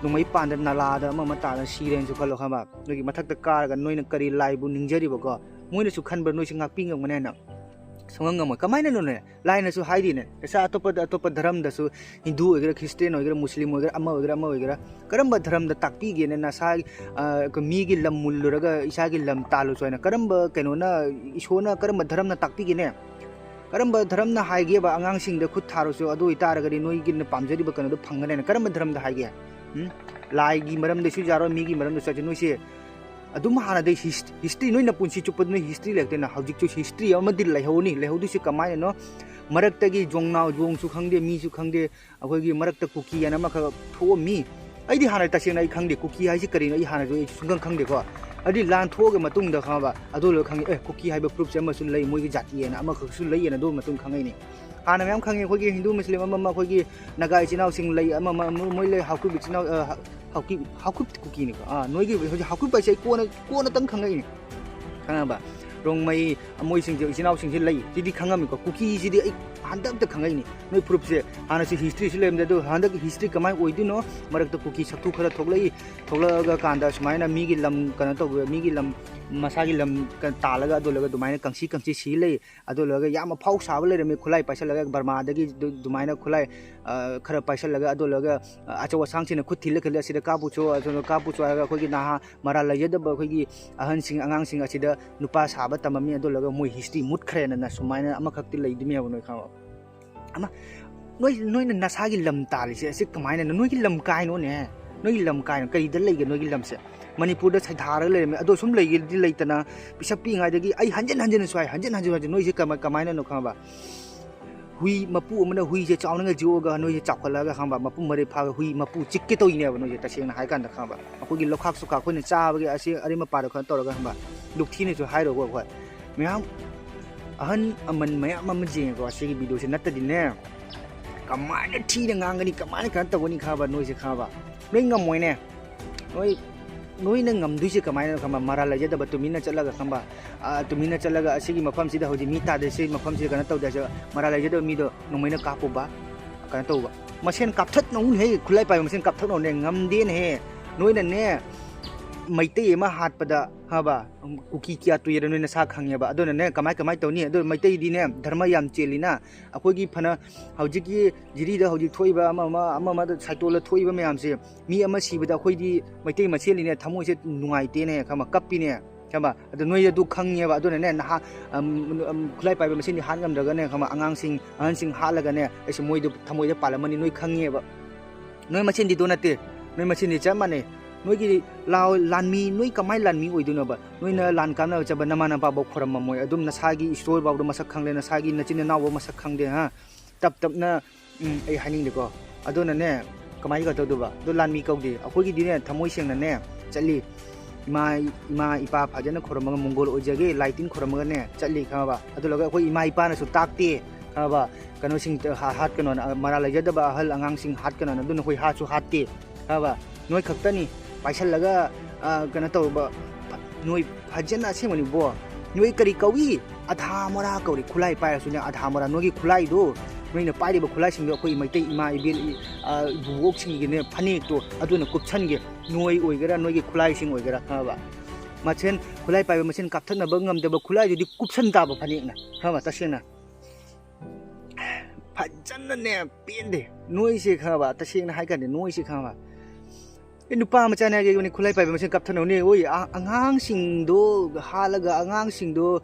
ꯅꯣꯡꯃꯩ ꯄꯥꯟꯗ ꯅꯂꯥꯗ ꯑꯃ ꯑꯃ ꯇꯥꯗꯅ ꯁꯤꯔꯦꯅꯁꯨ ꯈꯜꯂꯣ, ꯈꯪꯉꯕ? ꯅꯣꯏꯒꯤ ꯃꯊꯛꯇ ꯀꯥꯔꯒ ꯅꯣꯏꯅ ꯀꯔꯤ ꯂꯥꯏꯕꯨ ꯅꯤꯡꯖꯔꯤꯕꯀꯣ? ꯃꯣꯏꯅꯁꯨ ꯈꯟꯕ꯭ꯔꯥ ꯅꯣꯏꯁꯦ ꯉꯥꯛꯄꯤ ꯉꯝꯒꯅꯤ ꯍꯥꯏꯅ? ꯁꯨꯡꯉꯝ ꯉꯝꯃꯣꯏ꯫ ꯀꯃꯥꯏꯅꯅꯣꯅꯦ? ꯂꯥꯏꯅꯁꯨ ꯍꯥꯏꯔꯤꯅꯦ, ꯅꯁꯥ ꯑꯇꯣꯞꯄꯗ, ꯑꯇꯣꯞꯄ ꯙꯔꯝꯗꯁꯨ, ꯍꯤꯟꯗꯨ ꯑꯣꯏꯒꯦꯔꯥ, ꯈ꯭ꯔꯤꯁꯇꯦꯟ ꯑꯣꯏꯒꯦꯔꯥ, ꯃꯨꯁꯂꯤꯝ ꯑꯣꯏꯒꯦꯔꯥ, ꯑꯃ ꯑꯣꯏꯒꯦꯔꯥ, ꯑꯃ ꯑꯣꯏꯒꯦꯔꯥ, ꯀꯔꯝꯕ ꯙꯔꯝꯗ ꯇꯥꯛꯄꯤꯒꯦꯅꯦ? ꯅꯁꯥ, ꯑ, ꯃꯤꯒꯤ ꯂꯝ ꯃꯨꯜꯂꯨꯔꯒ ꯏꯁꯥꯒꯤ ꯂꯝ ꯇꯥꯜꯂꯨꯁꯨ ꯍꯥꯏꯅ ꯀꯔꯝꯕ ꯀꯩꯅꯣꯅ, ꯏꯁꯣꯔꯅ ꯀꯔꯝꯕ ꯙꯔꯝꯅ ꯇꯥꯛꯄꯤꯒꯦꯅꯦ? ꯀꯔꯝꯕ ꯙꯔꯝꯅ ꯍꯥꯏꯒꯦꯕ ꯑꯉꯥꯡꯁꯤꯡꯗ ꯈꯨꯠ ꯊꯥꯔꯨꯁꯨ, ꯑꯗꯨ ꯑꯣꯏꯇꯥꯔꯒꯗꯤ ꯅꯣꯏꯒꯤꯅ ꯄꯥꯝꯖꯔꯤꯕ ꯀꯩꯅꯣꯗꯣ ꯐꯪꯒꯅꯦꯅ ꯀꯔꯝꯕ ꯙꯔꯝꯗ ꯍꯥꯏꯒꯦ? ꯎꯝ? ꯂꯥꯏꯒꯤ ꯃꯔꯝꯗꯁꯨ ꯌꯥꯔꯣꯏ, ꯃꯤꯒꯤ ꯃꯔꯝꯗꯁꯨ ꯌꯥꯔꯣꯏ꯫ ꯅꯣꯏꯁꯦ ꯑꯗꯨꯝ ꯍꯥꯟꯅꯗꯩ ꯍꯤꯁ-, ꯍꯤꯁꯇ꯭ꯔꯤ, ꯅꯣꯏ ꯅꯄꯨꯟꯁꯤ ꯆꯨꯞꯄꯗ ꯅꯣꯏ ꯍꯤꯁꯇ꯭ꯔꯤ ꯂꯩꯔꯛꯇꯦꯅ꯫ ꯍꯧꯖꯤꯛꯁꯨ ꯍꯤꯁꯇ꯭ꯔꯤ ꯑꯃꯗꯤ ꯂꯩꯍꯧꯅꯤ꯫ ꯂꯩꯍꯧꯗꯣꯏꯁꯤ ꯀꯃꯥꯏꯅꯅꯣ? ꯃꯔꯛꯇꯒꯤ ꯖꯣꯡꯅꯥꯎ ꯖꯣꯡꯁꯨ ꯈꯪꯗꯦ, ꯃꯤꯁꯨ ꯈꯪꯗꯦ, ꯑꯩꯈꯣꯏꯒꯤ ꯃꯔꯛꯇ ꯀꯨꯀꯤ ꯍꯥꯏꯅ ꯑꯃꯈꯛ ꯊꯣꯛꯑꯝꯃꯤ꯫ ꯑꯩꯗꯤ ꯍꯥꯟꯅ ꯇꯁꯦꯡꯅ ꯑꯩ ꯈꯪꯗꯦ, ꯀꯨꯀꯤ ꯍꯥꯏꯁꯤ ꯀꯔꯤꯅꯣ ꯑꯩ ꯍꯥꯟꯅꯁꯨ ꯑꯩ ꯁꯨꯡꯈꯪ ꯈꯪꯗꯦꯀꯣ꯫ ꯑꯗꯨꯗꯤ ꯂꯥꯟ ꯊꯣꯛꯑꯒ ꯃꯇꯨꯡꯗ, ꯈꯪꯉꯕ, ꯑꯗꯨ ꯂꯣꯏ ꯈꯪꯉꯤ, ꯑꯦ, ꯀꯨꯀꯤ ꯍꯥꯏꯕ ꯒ꯭ꯔꯨꯞꯁꯦ ꯑꯃꯁꯨ ꯂꯩ, ꯃꯣꯏꯒꯤ ꯖꯥꯇꯤ ꯍꯥꯏꯅ ꯑꯃꯈꯛꯁꯨ ꯂꯩꯌꯦꯅ ꯑꯗꯨ ꯃꯇꯨꯡ ꯈꯪꯉꯛꯏꯅꯤ꯫ ꯍꯥꯟꯅ ꯃꯌꯥꯝ ꯈꯪꯉꯤ, ꯑꯩꯈꯣꯏꯒꯤ ꯍꯤꯟꯗꯨ ꯃꯨꯁꯂꯤꯝ ꯑꯃ ꯑꯃ, ꯑꯩꯈꯣꯏꯒꯤ ꯅꯥꯒꯥ ꯏꯆꯤꯟ ꯏꯅꯥꯎꯁꯤꯡ ꯂꯩ, ꯑꯃ ꯑꯃ, ꯃꯣꯏ ꯂꯩ, ꯍꯥꯎꯀꯨꯞ ꯏꯆꯤꯟ ꯏꯅꯥꯎ, ꯑ, ꯍꯥꯎꯀꯤ-, ꯍꯥꯎꯀꯨꯞ ꯀꯨꯀꯤꯅꯤꯀꯣ꯫ ꯑꯥ, ꯅꯣꯏꯒꯤ ꯍꯧꯖꯤꯛ ꯍꯥꯎꯀꯨꯞ ꯍꯥꯏꯁꯦ ꯑꯩ ꯀꯣꯟꯅ, ꯀꯣꯟꯅꯇꯪ ꯈꯪꯉꯛꯏꯅꯤ꯫ ꯈꯪꯉꯕ? ꯔꯣꯡꯃꯩ, ꯃꯣꯏꯁꯤꯡꯁꯦ ꯏꯆꯤꯟ ꯏꯅꯥꯎꯁꯤꯡꯁꯦ ꯂꯩ꯫ ꯁꯤꯗꯤ ꯈꯪꯉꯝꯃꯤꯀꯣ꯫ ꯀꯨꯀꯤꯁꯤꯗꯤ ꯑꯩ ꯍꯟꯗꯛꯇ ꯈꯪꯉꯛꯏꯅꯤ꯫ ꯅꯣꯏ ꯐꯨꯔꯨꯞꯁꯦ ꯍꯥꯟꯅꯁꯨ historyꯁꯨ ꯂꯩꯔꯝꯗꯦ, ꯑꯗꯣ ꯍꯟꯗꯛ history ꯀꯃꯥꯏꯅ ꯑꯣꯏꯗꯣꯏꯅꯣ? ꯃꯔꯛꯇ ꯀꯨꯀꯤ ꯁꯛꯊꯨ ꯈꯔ ꯊꯣꯛꯂꯛꯏ, ꯊꯣꯛꯂꯛꯑꯒ ꯀꯥꯟꯗ ꯁꯨꯃꯥꯏꯅ ꯃꯤꯒꯤ ꯂꯝ ꯀꯩꯅꯣ ꯇꯧꯕ, ꯃꯤꯒꯤ ꯂꯝ, ꯃꯁꯥꯒꯤ ꯂꯝ ꯀ-, ꯇꯥꯜꯂꯒ ꯑꯗꯨ ꯂꯣꯏꯔꯒ ꯑꯗꯨꯃꯥꯏꯅ ꯀꯪꯁꯤ ꯀꯪꯁꯤ ꯁꯤ ꯂꯩ꯫ ꯑꯗꯨ ꯂꯣꯏꯔꯒ ꯌꯥꯝ ꯑꯐꯥꯎ ꯁꯥꯕ ꯂꯩꯔꯝꯃꯤ, ꯈꯨꯠꯂꯥꯏ ꯄꯥꯏꯁꯜꯂꯒ ꯕꯔꯃꯥꯗꯒꯤ ꯑꯗꯨ-, ꯑꯗꯨꯃꯥꯏꯅ ꯈꯨꯠꯂꯥꯏ, ꯑ, ꯈꯔ ꯄꯥꯏꯁꯜꯂꯒ ꯑꯗꯨ ꯂꯣꯏꯔꯒ, ꯑ, ꯑꯆꯧ ꯑꯁꯥꯡꯁꯤꯡꯅ ꯈꯨꯠ ꯊꯤꯜꯂ ꯈꯤꯜꯂ ꯑꯁꯤꯗ ꯀꯥꯞꯄꯨꯆꯣ, ꯑꯁꯣꯝꯗ ꯀꯥꯞꯄꯨꯆꯣ ꯍꯥꯏꯔꯒ ꯑꯩꯈꯣꯏꯒꯤ ꯅꯍꯥ ꯃꯔꯥꯜ ꯂꯩꯖꯗꯕ ꯑꯩꯈꯣꯏꯒꯤ ꯑꯍꯟꯁꯤꯡ, ꯑꯉꯥꯡꯁꯤꯡ ꯑꯁꯤꯗ ꯅꯨꯄꯥ ꯁꯥꯕ ꯇꯝꯃꯝꯃꯤ꯫ ꯑꯗꯨ ꯂꯣꯏꯔꯒ ꯃꯣꯏ history ꯃꯨꯠꯈ꯭ꯔꯦꯅ ꯁꯨꯃꯥꯏꯅ ꯑꯃꯈꯛꯇꯤ ꯂꯩꯗꯣꯏꯅꯦꯕ, ꯅꯣꯏ ꯈꯪꯉꯕ? ꯑꯃ, ꯅꯣꯏ, ꯅꯣꯏꯅ ꯅꯁꯥꯒꯤ ꯂꯝ ꯇꯥꯜꯂꯤꯁꯦ ꯑꯁꯤ ꯀꯃꯥꯏꯅꯅꯣ? ꯅꯣꯏꯒꯤ ꯂꯝ ꯀꯥꯏꯅꯣꯅꯦ? ꯅꯣꯏꯒꯤ ꯂꯝ ꯀꯥꯏꯅꯣ? ꯀꯔꯤꯗ ꯂꯩꯒꯦ ꯅꯣꯏꯒꯤ ꯂꯝꯁꯦ? ꯃꯅꯤꯄꯨꯔꯗ ꯁꯩꯊꯥꯔꯒ ꯂꯩꯔꯝꯃꯦ, ꯑꯗꯣ ꯁꯨꯝ ꯂꯩꯒꯦꯗꯤ ꯂꯩꯇꯅ, ꯄꯤꯁꯛ ꯄꯤꯛꯏꯉꯩꯗꯒꯤ ꯑꯩ ꯍꯟꯖꯤꯟ ꯍꯟꯖꯤꯟꯅꯁꯨ ꯍꯥꯏ, ꯍꯟꯖꯤꯟ ꯍꯟꯖꯤꯟ ꯍꯟꯖꯤꯟ, ꯅꯣꯏꯁꯦ ꯀꯃꯥꯏ-, ꯀꯃꯥꯏꯅꯅꯣ ꯈꯪꯉꯕ? ꯍꯨꯏ ꯃꯄꯨ ꯑꯃꯅ ꯍꯨꯏꯁꯦ ꯆꯥꯎꯅꯒ ꯌꯣꯛꯑꯒ ꯅꯣꯏꯁꯦ ꯆꯥꯎꯈꯠꯂꯛꯑꯒ ꯈꯪꯕ, ꯃꯄꯨꯡ ꯃꯔꯩ ꯐꯥꯔꯒ ꯍꯨꯏ ꯃꯄꯨ ꯆꯤꯛꯀꯦ ꯇꯧꯔꯤꯅꯦꯕ ꯅꯣꯏꯁꯦ, ꯇꯁꯦꯡꯅ ꯍꯥꯏ ꯀꯥꯟꯗ ꯈꯪꯕ꯫ ꯑꯩꯈꯣꯏꯒꯤ ꯂꯣꯛꯈꯥꯛ ꯆꯨꯈꯥꯛ ꯑꯩꯈꯣꯏꯅ ꯆꯥꯕꯒꯤ ꯑꯁꯤ ꯑꯔꯦꯝ ꯑꯄꯥꯗꯣ ꯀꯩꯅꯣ ꯇꯧꯔꯒ ꯈꯪꯕ, ꯗꯨꯛꯊꯤꯅꯁꯨ ꯍꯥꯏꯔꯣꯀꯣ ꯑꯩꯈꯣꯏ ꯃꯌꯥꯝ, ꯑꯍꯟ ꯑꯃꯟ ꯃꯌꯥꯝ ꯑꯃ ꯌꯦꯡꯉꯦꯀꯣ ꯑꯁꯤꯒꯤ videoꯁꯦ, ꯅꯠꯇꯗꯤꯅꯦ ꯀꯃꯥꯏꯅ ꯊꯤꯅ ꯉꯥꯡꯒꯅꯤ, ꯀꯃꯥꯏꯅ ꯀꯩꯅꯣ ꯇꯧꯒꯅꯤ ꯈꯪꯉꯕ ꯅꯣꯏꯁꯦ ꯈꯪꯉꯕ? ꯅꯣꯏ ꯉꯝꯃꯣꯏꯅꯦ꯫ ꯅꯣꯏ, ꯅꯣꯏꯅ ꯉꯝꯗꯣꯏꯁꯦ ꯀꯃꯥꯏꯅꯅꯣ ꯈꯪꯕ? ꯃꯔꯥꯜ ꯂꯩꯖꯗꯕ ꯇꯨꯃꯤꯟꯅ ꯆꯠꯂꯒ ꯈꯪꯕ, ꯑ, ꯇꯨꯃꯤꯟꯅ ꯆꯠꯂꯒ ꯑꯁꯤꯒꯤ ꯃꯐꯝꯁꯤꯗ ꯍꯧꯖꯤꯛ ꯃꯤ ꯇꯥꯗꯦ, ꯁꯤ ꯃꯐꯝꯁꯤꯗ ꯀꯩꯅꯣ ꯇꯧꯗꯦ ꯍꯥꯏꯁꯦ, ꯃꯔꯥꯜ ꯂꯩꯖꯗꯕ ꯃꯤꯗꯣ ꯅꯣꯡꯃꯩꯅ ꯀꯥꯞꯄꯨꯕ, ꯀꯩꯅꯣ ꯇꯧꯕ꯫ ꯃꯁꯦꯟ ꯀꯥꯞꯊꯠꯅꯧꯅꯦꯍꯦ, ꯈꯨꯠꯂꯥꯏ ꯄꯥꯏꯕ ꯃꯁꯦꯟ ꯀꯥꯞꯊꯠꯅꯧꯅꯦ, ꯉꯝꯗꯦꯅꯦꯍꯦ꯫ ꯅꯣꯏꯅꯅꯦ, ꯃꯩꯇꯩ ꯑꯃ ꯍꯥꯠꯄꯗ, ꯈꯪꯉꯕ, ꯀꯨꯀꯤ ꯀꯌꯥ ꯇꯨꯏꯔ ꯅꯣꯏ ꯅꯁꯥ ꯈꯪꯉꯦꯕ꯫ ꯑꯗꯨꯅꯅꯦ, ꯀꯃꯥꯏ, ꯀꯃꯥꯏ ꯇꯧꯅꯤ? ꯑꯗꯨ ꯃꯩꯇꯩꯗꯤꯅꯦ, ꯙꯔꯃ ꯌꯥꯝ ꯆꯦꯜꯂꯤꯅ, ꯑꯩꯈꯣꯏꯒꯤ ꯐꯅ ꯍꯧꯖꯤꯛꯀꯤ ꯖꯤꯔꯤꯗ ꯍꯧꯖꯤꯛ ꯊꯣꯛꯏꯕ ꯑꯃ ꯑꯃ, ꯑꯃ ꯑꯃꯗ ꯁꯥꯏꯇꯣꯜꯗ ꯊꯣꯛꯏꯕ ꯃꯌꯥꯝꯁꯦ, ꯃꯤ ꯑꯃ ꯁꯤꯕꯗ ꯑꯩꯈꯣꯏꯗꯤ ꯃꯩꯇꯩ ꯃꯁꯦꯜꯅꯤꯅꯦ, ꯊꯃꯣꯏꯁꯦ ꯅꯨꯡꯉꯥꯏꯇꯦꯅꯦ, ꯈꯪꯉꯕ? ꯀꯞꯄꯤꯅꯦ, ꯈꯪꯉꯕ? ꯑꯗꯨ ꯅꯣꯏ ꯑꯗꯨ ꯈꯪꯉꯦꯕ꯫ ꯑꯗꯨꯅꯅꯦ, ꯅꯍꯥ, ꯑꯝ, ꯑꯝ, ꯈꯨꯠꯂꯥꯏ ꯄꯥꯏꯕ ꯃꯁꯦꯟꯗꯤ ꯍꯥꯠ ꯉꯝꯗ꯭ꯔꯒꯅꯦ, ꯈꯪꯉꯕ? ꯑꯉꯥꯡꯁꯤꯡ, ꯑꯍꯟꯁꯤꯡ ꯍꯥꯠꯂꯒꯅꯦ, ꯑꯩꯁꯨ ꯃꯣꯏꯗꯨ ꯊꯃꯣꯏꯗ ꯄꯥꯜꯂꯝꯃꯅꯤ, ꯅꯣꯏ ꯈꯪꯉꯦꯕ꯫ ꯅꯣꯏ ꯃꯁꯦꯟꯗꯤ ꯑꯗꯨ ꯅꯠꯇꯦ, ꯅꯣꯏ ꯃꯁꯦꯟꯗꯤ ꯆꯞ ꯃꯥꯟꯅꯩ꯫ ꯅꯣꯏꯒꯤ ꯂꯥꯎ-, ꯂꯥꯟꯃꯤ, ꯅꯣꯏ ꯀꯃꯥꯏ ꯂꯥꯟꯃꯤ ꯑꯣꯏꯗꯣꯏꯅꯣꯕ? ꯅꯣꯏꯅ ꯂꯥꯟ ꯀꯥꯞꯅꯕ ꯆꯠꯄ ꯅꯃꯥ ꯅꯄꯥꯐꯥꯎ ꯈꯣꯏꯔꯝꯃꯝꯃꯣꯏ꯫ ꯑꯗꯨꯝ ꯅꯁꯥꯒꯤ ꯏꯁꯣꯔꯐꯥꯎꯗ ꯃꯁꯛ ꯈꯪꯗꯦ, ꯅꯁꯥꯒꯤ ꯅꯆꯤꯟ ꯅꯅꯥꯎꯐꯥꯎ ꯃꯁꯛ ꯈꯪꯗꯦ, ꯍꯥ? ꯇꯞ ꯇꯞꯅ, ꯎꯝ, ꯑꯩ ꯍꯥꯏꯅꯤꯡꯗꯦꯀꯣ꯫ ꯑꯗꯨꯅꯅꯦ, ꯀꯃꯥꯏꯅ ꯀꯩꯅꯣ ꯇꯧꯗꯣꯏꯕ? ꯑꯗꯣ ꯂꯥꯟꯃꯤ ꯀꯧꯗꯦ꯫ ꯑꯩꯈꯣꯏꯒꯤꯗꯤꯅꯦ, ꯊꯃꯣꯏ ꯁꯦꯡꯅꯅꯦ ꯆꯠꯂꯤ꯫ ꯏꯃꯥ, ꯏꯃꯥ ꯏꯄꯥ ꯐꯖꯅ ꯈꯣꯏꯔꯝꯃꯒ, ꯃꯣꯡꯒꯣꯜ ꯑꯣꯏꯖꯒꯦ, ꯂꯥꯏ ꯇꯤꯟ ꯈꯣꯏꯔꯝꯃꯒꯅꯦ ꯆꯠꯂꯤ, ꯈꯪꯉꯕ? ꯑꯗꯨ ꯂꯣꯏꯔꯒ ꯑꯩꯈꯣꯏ ꯏꯃꯥ ꯏꯄꯥꯅꯁꯨ ꯇꯥꯛꯇꯦ, ꯈꯪꯉꯕ? ꯀꯩꯅꯣꯁꯤꯡ ꯍꯥ-, ꯍꯥꯠꯀꯅꯣꯅ, ꯃꯔꯥꯜ ꯂꯩꯖꯗꯕ ꯑꯍꯜ ꯑꯉꯥꯡꯁꯤꯡ ꯍꯥꯠꯀꯅꯣꯅ, ꯑꯗꯨꯅ ꯑꯩꯈꯣꯏ ꯍꯥꯠꯁꯨ ꯍꯥꯠꯇꯦ, ꯈꯪꯉꯕ? ꯅꯣꯏ ꯈꯛꯇꯅꯤ ꯄꯥꯏꯁꯜꯂꯒ, ꯑ, ꯀꯩꯅꯣ ꯇꯧꯕ, ꯅꯣꯏ ꯐꯖꯅ ꯑꯁꯦꯡꯕꯅꯤꯕꯣ, ꯅꯣꯏ ꯀꯔꯤ ꯀꯧꯏ? ꯑꯙꯥ ꯃꯣꯔꯥ ꯀꯧꯔꯤ, ꯈꯨꯠꯂꯥꯏ ꯄꯥꯏꯔꯁꯨꯅꯦ, ꯑꯙꯥ ꯃꯣꯔꯥ, ꯅꯣꯏꯒꯤ ꯈꯨꯠꯂꯥꯏꯗꯣ, ꯅꯣꯏꯅ ꯄꯥꯏꯔꯤꯕ ꯈꯨꯠꯂꯥꯏꯁꯤꯡꯗꯣ ꯑꯩꯈꯣꯏ ꯃꯩꯇꯩ ꯏꯃꯥ ꯏꯕꯦꯜ, ꯏ-, ꯑ, ꯏꯕꯨꯕꯣꯛꯁꯤꯡꯒꯤꯅꯦ ꯐꯅꯦꯛꯇꯣ ꯑꯗꯨꯅ ꯀꯨꯞꯁꯟꯒꯦ꯫ ꯅꯣꯏ ꯑꯣꯏꯒꯦꯔꯥ, ꯅꯣꯏꯒꯤ ꯈꯨꯠꯂꯥꯏꯁꯤꯡ ꯑꯣꯏꯒꯦꯔꯥ, ꯈꯪꯉꯕ? ꯃꯁꯦꯟ, ꯈꯨꯠꯂꯥꯏ ꯄꯥꯏꯕ ꯃꯁꯦꯟ ꯀꯥꯞꯊꯠꯅꯕ ꯉꯝꯗꯕ ꯈꯨꯠꯂꯥꯏꯗꯨꯗꯤ ꯀꯨꯞꯁꯟ ꯇꯥꯕ ꯐꯅꯦꯛꯅ, ꯈꯪꯉꯕ? ꯇꯁꯦꯡꯅ ꯐꯖꯅꯅꯦ ꯄꯦꯟꯗꯦ ꯅꯣꯏꯁꯦ, ꯈꯪꯉꯕ? ꯇꯁꯦꯡꯅ ꯍꯥꯏ ꯀꯥꯟꯗ ꯅꯣꯏꯁꯦ, ꯈꯪꯉꯕ? ꯑꯦ, ꯅꯨꯄꯥ ꯃꯆꯥꯅꯦ ꯍꯥꯏꯒꯦ, ꯈꯨꯠꯂꯥꯏ ꯄꯥꯏꯕ ꯃꯁꯦꯟ ꯀꯥꯞꯊꯠꯅꯧꯅꯦ꯫ ꯑꯣꯏ, ꯑ-, ꯑꯉꯥꯡꯁꯤꯡꯗꯣ ꯍꯥꯠꯂꯒ, ꯑꯉꯥꯡꯁꯤꯡꯗꯣ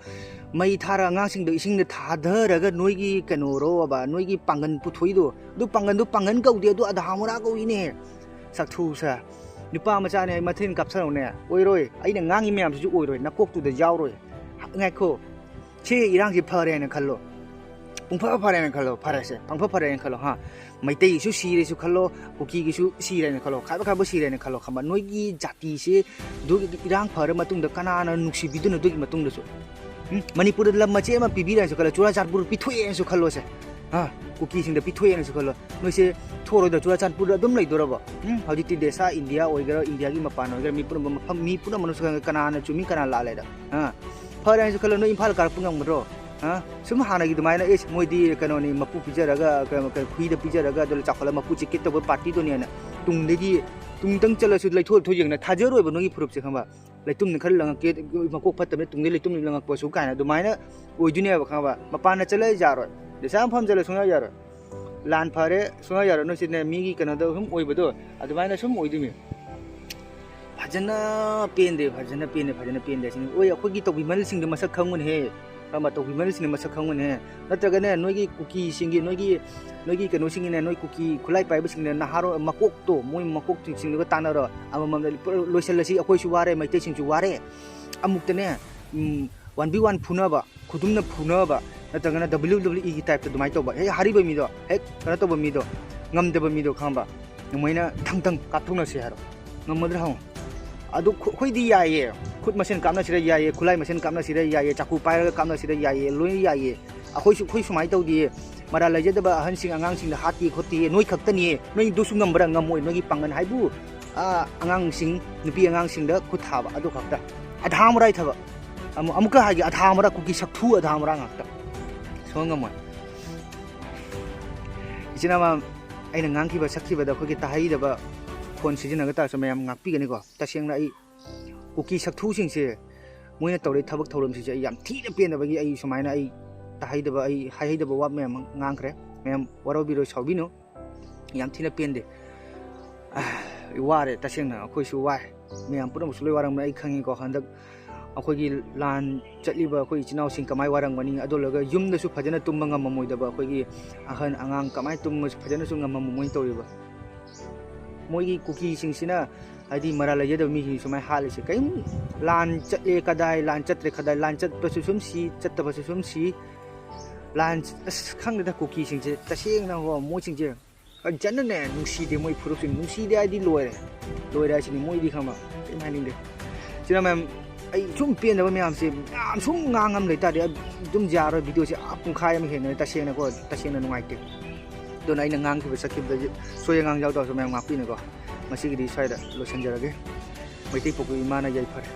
ꯃꯩ ꯊꯥꯔ, ꯑꯉꯥꯡꯁꯤꯡꯗꯣ ꯏꯁꯤꯡꯗ ꯊꯥꯗꯔꯒ ꯅꯣꯏꯒꯤ ꯀꯩꯅꯣꯔꯣꯕ, ꯅꯣꯏꯒꯤ ꯄꯥꯡꯒꯟ ꯄꯨꯊꯣꯛꯏꯗꯣ, ꯑꯗꯨ ꯄꯥꯡꯒꯟꯗꯣ ꯄꯥꯡꯒꯟ ꯀꯧꯗꯦ, ꯑꯗꯨ ꯑꯙꯥ ꯃꯣꯔꯥ ꯀꯧꯏꯅꯦ꯫ ꯁꯛꯊꯨꯁꯦ꯫ ꯅꯨꯄꯥ ꯃꯆꯥꯅꯦ ꯍꯥꯏ ꯃꯊꯦꯟ ꯀꯥꯞꯊꯠꯅꯧꯅꯦ꯫ ꯑꯣꯏꯔꯣꯏ꯫ ꯑꯩꯅ ꯉꯥꯡꯉꯤ ꯃꯌꯥꯝꯁꯤꯁꯨ ꯑꯣꯏꯔꯣꯏ꯫ ꯅꯀꯣꯛꯇꯨꯗ ꯌꯥꯎꯔꯣꯏ꯫ ꯉꯥꯏꯈꯣ꯫ ꯁꯤ ꯏꯔꯥꯡꯁꯤ ꯐꯔꯦꯅ ꯈꯜꯂꯣ꯫ ꯄꯨꯡꯐ ꯐꯔꯦꯅ ꯈꯜꯂꯣ, ꯐꯔꯦꯁꯦ, ꯄꯪꯐ ꯐꯔꯦꯅ ꯈꯜꯂꯣ, ꯍꯥ? ꯃꯩꯇꯩꯒꯤꯁꯨ ꯁꯤꯔꯦꯁꯨ ꯈꯜꯂꯣ, ꯀꯨꯀꯤꯒꯤꯁꯨ ꯁꯤꯔꯦꯅ ꯈꯜꯂꯣ, ꯈꯥꯏꯕ ꯈꯥꯏꯕ ꯁꯤꯔꯦꯅ ꯈꯜꯂꯣ, ꯈꯪꯕ? ꯅꯣꯏꯒꯤ ꯖꯥꯇꯤꯁꯦ ꯑꯗꯨꯒꯤ ꯏꯔꯥꯡ ꯐꯔ ꯃꯇꯨꯡꯗ ꯀꯅꯥꯅ ꯅꯨꯡꯁꯤꯕꯤꯗꯣꯏꯅꯣ? ꯑꯗꯨꯒꯤ ꯃꯇꯨꯡꯗꯁꯨ, ꯎꯝ? ꯃꯅꯤꯄꯨꯔꯗ ꯂꯝ ꯃꯆꯦꯠ ꯑꯃ ꯄꯤꯕꯤꯔꯦꯅꯁꯨ ꯈꯜꯂꯣ, ꯆꯨꯔꯥꯆꯥꯟꯄꯨꯔ ꯄꯤꯊꯣꯛꯑꯦꯅꯁꯨ ꯈꯜꯂꯣꯁꯦ, ꯍꯥ? ꯀꯨꯀꯤꯁꯤꯡꯗ ꯄꯤꯊꯣꯛꯑꯦꯅꯁꯨ ꯈꯜꯂꯣ, ꯅꯣꯏꯁꯦ ꯊꯣꯛꯑꯔꯣꯏꯗ, ꯆꯨꯔꯥꯆꯥꯟꯄꯨꯔꯗ ꯑꯗꯨꯝ ꯂꯩꯗꯣꯔꯕꯣ? ꯎꯝ? ꯍꯧꯖꯤꯛꯇꯤ ꯗꯦꯁꯥ ꯏꯟꯗꯤꯌꯥ ꯑꯣꯏꯒꯦꯔꯥ, ꯏꯟꯗꯤꯌꯥꯒꯤ ꯃꯄꯥꯟ ꯑꯣꯏꯒꯦꯔꯥ, ꯃꯤ ꯄꯨꯝꯅꯃꯛ, ꯃꯐꯝ, ꯃꯤ ꯄꯨꯝꯅꯃꯛꯅꯁꯨ ꯈꯪꯉꯦ ꯀꯅꯥꯅ ꯆꯨꯝꯃꯤ, ꯀꯅꯥ ꯂꯥꯜꯂꯦꯗ, ꯍꯥ? ꯐꯔꯦ ꯍꯥꯏꯅꯁꯨ ꯈꯜꯂꯣ, ꯅꯣꯏ ꯏꯝꯐꯥꯜ ꯀꯥꯔꯛꯄ ꯉꯝꯒꯗ꯭ꯔꯣ? ꯍꯥ? ꯁꯨꯝ ꯍꯥꯟꯅꯒꯤ ꯑꯗꯨꯃꯥꯏꯅ, ꯑꯦꯁ, ꯃꯣꯏꯗꯤ ꯀꯩꯅꯣꯅꯤ, ꯃꯄꯨ ꯄꯤꯖꯔꯒ, ꯀꯩꯅꯣ, ꯀꯩꯅꯣ, ꯍꯨꯏꯗ ꯄꯤꯖꯔꯒ, ꯑꯗꯨ ꯆꯥꯎꯈꯠꯂ ꯃꯄꯨ ꯆꯤꯛꯀꯦ ꯇꯧꯕ ꯄꯥꯔꯇꯤꯗꯨꯅꯦꯅ ꯇꯨꯡꯗꯒꯤ, ꯇꯨꯡꯗꯪ ꯆꯠꯂꯁꯨ ꯂꯩꯊꯣꯛ ꯂꯩꯊꯣꯛ ꯌꯦꯡꯅ ꯊꯥꯖꯔꯣꯏꯕ ꯅꯣꯏꯒꯤ ꯐꯨꯔꯨꯞꯁꯦ, ꯈꯪꯕ? ꯂꯩꯇꯨꯝꯅ ꯈꯔ ꯂꯪꯉꯛꯀꯦ, ꯃꯀꯣꯛ ꯐꯠꯇꯕꯅ ꯇꯨꯡꯗ ꯂꯩꯇꯨꯝꯅ ꯂꯪꯉꯛꯄꯁꯨ ꯀꯥꯏꯅ ꯑꯗꯨꯃꯥꯏꯅ ꯑꯣꯏꯗꯣꯏꯅꯦꯕ, ꯈꯪꯉꯕ? ꯃꯄꯥꯟꯗ ꯆꯠꯂ ꯌꯥꯔꯣꯏ, ꯂꯩꯁꯥ ꯃꯐꯝ ꯆꯠꯂ ꯁꯨꯡꯌꯥ ꯌꯥꯔꯣꯏ꯫ ꯂꯥꯟ ꯐꯔꯦ, ꯁꯨꯡꯌꯥ ꯌꯥꯔꯣꯏ꯫ ꯅꯣꯏꯁꯤꯅꯦ, ꯃꯤꯒꯤ ꯀꯩꯅꯣꯗ ꯁꯨꯝ ꯑꯣꯏꯕꯗꯣ, ꯑꯗꯨꯃꯥꯏꯅ ꯁꯨꯝ ꯑꯣꯏꯗꯣꯏꯅꯤ꯫ ꯐꯖꯅ ꯄꯦꯟꯗꯦ, ꯐꯖꯅ ꯄꯦꯟꯗꯦ, ꯐꯖꯅ ꯄꯦꯟꯗꯦ ꯁꯤꯅꯤ꯫ ꯑꯣꯏ, ꯑꯩꯈꯣꯏꯒꯤ ꯇꯧꯕꯤꯃꯜꯁꯤꯡꯗꯣ ꯃꯁꯛ ꯈꯪꯉꯨꯅꯦꯍꯦ, ꯈꯪꯉꯕ? ꯇꯧꯕꯤꯃꯜꯁꯤꯡꯗꯣ ꯃꯁꯛ ꯈꯪꯉꯨꯅꯦꯍꯦ꯫ ꯅꯠꯇ꯭ꯔꯒꯅꯦ, ꯅꯣꯏꯒꯤ ꯀꯨꯀꯤꯁꯤꯡꯒꯤ, ꯅꯣꯏꯒꯤ, ꯅꯣꯏꯒꯤ ꯀꯩꯅꯣꯁꯤꯡꯒꯤꯅꯦ, ꯅꯣꯏ ꯀꯨꯀꯤ ꯈꯨꯠꯂꯥꯏ ꯄꯥꯏꯕꯁꯤꯡꯅ ꯅꯍꯥꯔꯣꯜ ꯃꯀꯣꯛꯇꯣ, ꯃꯣꯏ ꯃꯀꯣꯛꯁꯤꯡꯗꯨꯒ ꯇꯥꯟꯅꯔꯣ, ꯑꯃꯃꯝꯗ ꯂꯣꯏꯁꯤꯜꯂꯁꯤ꯫ ꯑꯩꯈꯣꯏꯁꯨ ꯋꯥꯔꯦ, ꯃꯩꯇꯩꯁꯤꯡꯁꯨ ꯋꯥꯔꯦ꯫ ꯑꯃꯨꯛꯇꯅꯦ, ꯎꯝ, one v one ꯐꯨꯅꯕ, ꯈꯨꯗꯨꯝꯅ ꯐꯨꯅꯕ, ꯅꯠꯇ꯭ꯔꯒꯅ W W E ꯒꯤ type ꯇ ꯑꯗꯨꯃꯥꯏꯅ ꯇꯧꯕ, ꯍꯦꯛ ꯍꯥꯔꯤꯕ ꯃꯤꯗꯣ, ꯍꯦꯛ ꯀꯩꯅꯣ ꯇꯧꯕ ꯃꯤꯗꯣ, ꯉꯝꯗꯕ ꯃꯤꯗꯣ, ꯈꯪꯕ? ꯑꯗꯨꯃꯥꯏꯅ ꯊꯪ ꯊꯪ ꯀꯥꯞꯊꯣꯛꯅꯁꯤ ꯍꯥꯏꯔꯣ, ꯉꯝꯃꯗ꯭ꯔꯥ ꯍꯪꯉꯣ꯫ ꯑꯗꯨ ꯈꯨ-, ꯑꯩꯈꯣꯏꯗꯤ ꯌꯥꯏꯌꯦ, ꯈꯨꯠ ꯃꯁꯦꯟ ꯀꯥꯞꯅꯁꯤꯔ ꯌꯥꯏꯌꯦ, ꯈꯨꯠꯂꯥꯏ ꯃꯁꯦꯟ ꯀꯥꯞꯅꯁꯤꯔ ꯌꯥꯏꯌꯦ, ꯆꯥꯀꯨ ꯄꯥꯏꯔꯒ ꯀꯥꯞꯅꯁꯤꯔ ꯌꯥꯏꯌꯦ, ꯂꯣꯏꯅ ꯌꯥꯏꯌꯦ꯫ ꯑꯩꯈꯣꯏꯁꯨ, ꯑꯩꯈꯣꯏ ꯁꯨꯃꯥꯏꯅ ꯇꯧꯗꯤꯌꯦ, ꯃꯔꯥꯜ ꯂꯩꯖꯗꯕ ꯑꯍꯟꯁꯤꯡ, ꯑꯉꯥꯡꯁꯤꯡꯗ ꯍꯥꯠꯇꯦ ꯈꯣꯠꯇꯦ, ꯅꯣꯏ ꯈꯛꯇꯅꯤꯌꯦ꯫ ꯅꯣꯏꯗꯨꯁꯨ ꯉꯝꯕ꯭ꯔꯥ? ꯉꯝꯃꯣꯏ꯫ ꯅꯣꯏꯒꯤ ꯄꯥꯡꯒꯜ ꯍꯥꯏꯕꯨ, ꯑꯥ, ꯑꯉꯥꯡꯁꯤꯡ, ꯅꯨꯄꯤ ꯑꯉꯥꯡꯁꯤꯡꯗ ꯈꯨꯠ ꯊꯥꯕ, ꯑꯗꯨ ꯈꯛꯇ꯫ ꯑꯙꯥ ꯃꯣꯔꯥꯏ ꯊꯕꯛ꯫ ꯑꯃꯨꯛ-, ꯑꯃꯨꯛꯀ ꯍꯥꯏꯒꯦ, ꯑꯙꯥ ꯃꯔꯥ, ꯀꯨꯀꯤ ꯁꯛꯊꯨ ꯑꯙꯥ ꯃꯔꯥ ꯉꯥꯛꯇ꯫ ꯁꯣꯛꯍꯟ ꯉꯝꯃꯣꯏ꯫ ꯏꯆꯤꯟ ꯏꯅꯥꯃ, ꯑꯩꯅ ꯉꯥꯡꯈꯤꯕ ꯁꯛꯈꯤꯕꯗ ꯑꯩꯈꯣꯏꯒꯤ ꯇꯥꯍꯩꯗꯕ ꯈꯣꯟ ꯁꯤꯖꯤꯟꯅꯒ ꯇꯥꯔꯁꯨ ꯃꯌꯥꯝ ꯉꯥꯛꯄꯤꯒꯅꯤꯀꯣ꯫ ꯇꯁꯦꯡꯅ ꯑꯩ ꯀꯨꯀꯤ ꯁꯛꯊꯨꯁꯤꯡꯁꯦ, ꯃꯣꯏꯅ ꯇꯧꯔꯤ ꯊꯕꯛ ꯊꯧꯔꯝꯁꯤꯡꯁꯦ ꯑꯩ ꯌꯥꯝ ꯊꯤꯅ ꯄꯦꯟꯗꯕꯒꯤ ꯑꯩ ꯁꯨꯃꯥꯏꯅ ꯑꯩ ꯇꯥꯍꯩꯗꯕ, ꯑꯩ ꯍꯥꯏꯍꯩꯗꯕ ꯋꯥ ꯃꯌꯥꯝ ꯑꯃ ꯉꯥꯡꯈ꯭ꯔꯦ꯫ ꯃꯌꯥꯝ ꯋꯥꯔꯧꯕꯤꯔꯣꯏ, ꯁꯥꯎꯕꯤꯅꯨ꯫ ꯌꯥꯝ ꯊꯤꯅ ꯄꯦꯟꯗꯦ꯫ ꯑꯥ, ꯋꯥꯔꯦ, ꯇꯁꯦꯡꯅ ꯑꯩꯈꯣꯏꯁꯨ ꯋꯥꯏ꯫ ꯃꯌꯥꯝ ꯄꯨꯝꯅꯃꯛꯁꯨ ꯂꯣꯏ ꯋꯥꯔꯝꯒꯅꯤ꯫ ꯑꯩ ꯈꯪꯉꯤꯀꯣ, ꯍꯟꯗꯛ ꯑꯩꯈꯣꯏꯒꯤ ꯂꯥꯟ ꯆꯠꯂꯤꯕ ꯑꯩꯈꯣꯏ ꯏꯆꯤꯟ ꯏꯅꯥꯎꯁꯤꯡ ꯀꯃꯥꯏꯅ ꯋꯥꯔꯝꯒꯅꯤ, ꯑꯗꯨ ꯂꯣꯏꯔꯒ ꯌꯨꯝꯗꯁꯨ ꯐꯖꯅ ꯇꯨꯝꯕ ꯉꯝꯃꯝꯃꯣꯏꯗꯕ ꯑꯩꯈꯣꯏꯒꯤ ꯑꯍꯟ ꯑꯉꯥꯡ ꯀꯃꯥꯏꯅ ꯇꯨꯝꯕꯁꯨ ꯐꯖꯅꯁꯨ ꯉꯝꯃꯝꯃꯣꯏꯅ ꯇꯧꯔꯤꯕ꯫ ꯃꯣꯏꯒꯤ ꯀꯨꯀꯤꯁꯤꯡꯁꯤꯅ, ꯍꯥꯏꯗꯤ ꯃꯔꯥꯜ ꯂꯩꯖꯗꯕ ꯃꯤꯁꯤꯡ ꯁꯨꯃꯥꯏꯅ ꯍꯥꯠꯂꯤꯁꯦ, ꯀꯔꯤꯝ ꯂꯥꯟ ꯆꯠꯂꯦ ꯀꯗꯥꯏ, ꯂꯥꯟ ꯆꯠꯇ꯭ꯔꯦ ꯀꯗꯥꯏ, ꯂꯥꯟ ꯆꯠꯄꯁꯨ ꯁꯨꯝ ꯁꯤ, ꯆꯠꯇꯕꯁꯨ ꯁꯨꯝ ꯁꯤ, ꯂꯥꯟ, ꯑꯁ, ꯈꯪꯗꯦꯗ, ꯀꯨꯀꯤꯁꯤꯡꯁꯦ ꯇꯁꯦꯡꯅꯀꯣ, ꯃꯣꯏꯁꯤꯡꯁꯦ ꯐꯖꯅꯅꯦ ꯅꯨꯡꯁꯤꯗꯦ꯫ ꯃꯣꯏ ꯐꯨꯔꯨꯞꯁꯦ ꯅꯨꯡꯁꯤꯗꯦ ꯍꯥꯏꯗꯤ ꯂꯣꯏꯔꯦ, ꯂꯣꯏꯔꯦ ꯍꯥꯏꯁꯤꯅꯤ꯫ ꯃꯣꯏꯗꯤ ꯈꯪꯕ ꯀꯩꯝ ꯍꯥꯏꯅꯤꯡꯗꯦ꯫ ꯁꯤꯅ ꯃꯌꯥꯝ, ꯑꯩ ꯁꯨꯝ ꯄꯦꯟꯗꯕ ꯃꯌꯥꯝꯁꯦ ꯃꯌꯥꯝ ꯁꯨꯝ ꯉꯥꯡꯉꯝ ꯂꯩꯇꯥꯔꯗꯤ ꯑꯗꯨꯝ ꯌꯥꯔꯣꯏ꯫ ꯚꯤꯗꯤꯑꯣꯁꯦ ꯑꯥ ꯄꯨꯡꯈꯥꯏ ꯑꯃ ꯍꯦꯟꯅ ꯇꯁꯦꯡꯅꯀꯣ, ꯇꯁꯦꯡꯅ ꯅꯨꯡꯉꯥꯏꯇꯦ꯫ ꯑꯗꯨꯅ ꯑꯩꯅ ꯉꯥꯡꯈꯤꯕ ꯁꯛꯈꯤꯕꯗ ꯁꯣꯏ ꯑꯉꯥꯡ ꯌꯥꯎꯗꯕꯁꯨ ꯃꯌꯥꯝ ꯉꯥꯛꯄꯤꯅꯀꯣ꯫ ꯉꯁꯤꯒꯤꯗꯤ ꯁ꯭ꯋꯥꯏꯗ ꯂꯣꯏꯁꯤꯟꯖꯔꯒꯦ꯫ ꯃꯩꯇꯩ ꯄꯣꯛꯄꯤ ꯏꯃꯥꯅ ꯌꯥꯏꯐꯔꯦ꯫